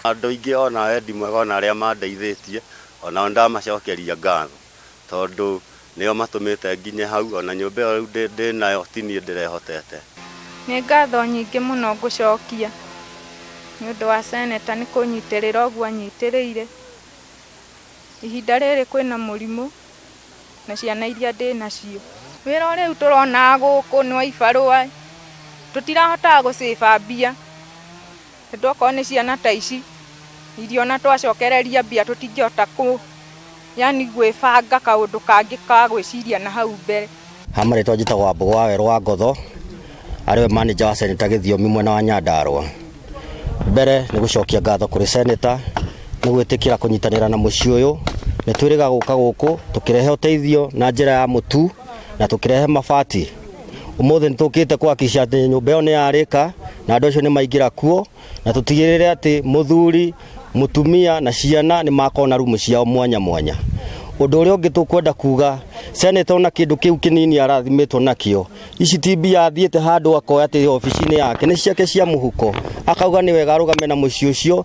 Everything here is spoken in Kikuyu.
Andũ aingĩ ona wendi mwega ona arĩa mandeithĩtie onao ndamacokeria ngatho tondũ nĩo matũmĩte nginye hau ona nyũmba ĩyo rĩu ndĩ nayo ti niĩ ndĩrehotete. Nĩ ngatho nyingĩ mũno ngũcokia nĩ ũndũ wa seneta nĩ kũnyitĩrĩra ũguo anyitĩrĩire. Ihinda rĩrĩ kwĩna mũrimũ na ciana iria ndĩ nacio. Wĩra rĩu tũrona gũkũ nĩ wa ibarũa, tũtirahotaga gũcĩba mbia, tondũ okorwo nĩ ciana ta ici, irio ona twacokereria mbia tũtingĩhota kũ yaani gwĩbanga kaũndũ kangĩ ka gwĩciria na hau mbere. Ha marĩtwa njĩtagwo Wambũgũ wa Werũ wa Ngotho, arĩ we manager wa Senator Gĩthiomi mwena wa Nyandarũa. Mbere nĩ gũcokia ngatho kũrĩ Senator nĩ gwĩtĩkĩra kũnyitanĩra na mũciĩ ũyũ. Nĩ twĩrĩga gũka gũkũ tũkĩrehe ũteithio na njĩra ya mũtu na tũkĩrehe mabati. Ũmũthĩ nĩ tũkĩte kũhakikisha atĩ nyũmba ĩyo nĩ yarĩka na andũ acio nĩ maingĩra kuo na tũtigĩrĩre atĩ mũthuri, mũtumia na ciana nĩ makorwo na rumu ciao mwanya mwanya. Ũndũ ũrĩa ũngĩ tũkwenda kuga, Senator ona kĩndũ kĩu kĩnini arathimĩtwo nakĩo, ici ti mbia athiĩte handũ akoya atĩ obici-inĩ yake, nĩ ciake cia mũhuko, akauga nĩ wega arũgame na mũciĩ ũcio.